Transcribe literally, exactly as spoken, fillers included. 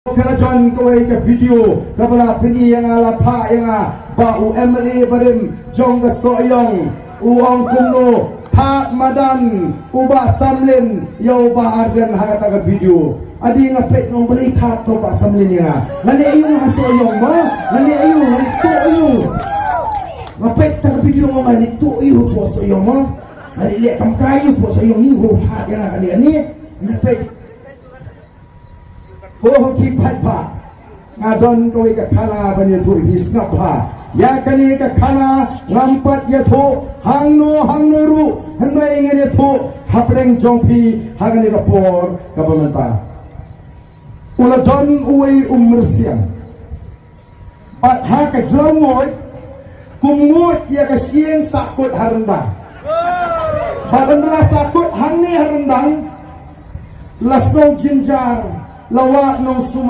Ka la don kawei ka video kaba la pyni ïa nga, la phah ïa nga ba u M L A barim jong ka Sohiong u ong kumno, Thad madan u Bah Samlin ïa u Bah Ardent ha kata ka video. Adi nga peit nong balei thad to Bah Samlin ïa nga. Nga leh aïu ha Sohiong ma? Nga leh aïu, nga leh tuh aïu? Nga peit ta ka video nga leh tuh aïu ha Sohiong ma? Nga leh leh kam kai aïu ha Sohiong, aïu thad ïa nga kane kane. Nga peit. Oh ki paidbah, nga don kawei ka khana ban ïathuh ïa phi, sngap bha. Ïa kane ka khana ngam pat ïathuh hangno hangno ruh, hynrei ngan ïathuh hapdeng jong phi ha kane ka por kaba mynta. U la don uwei u myrsiang. Bad ha ka jrong ngut, kum ngut ïa ka shyieng sahkut ha ryndang. Bad ynda la sahkut hangne ha ryndang, la sngew jynjar, la wad nongsumar.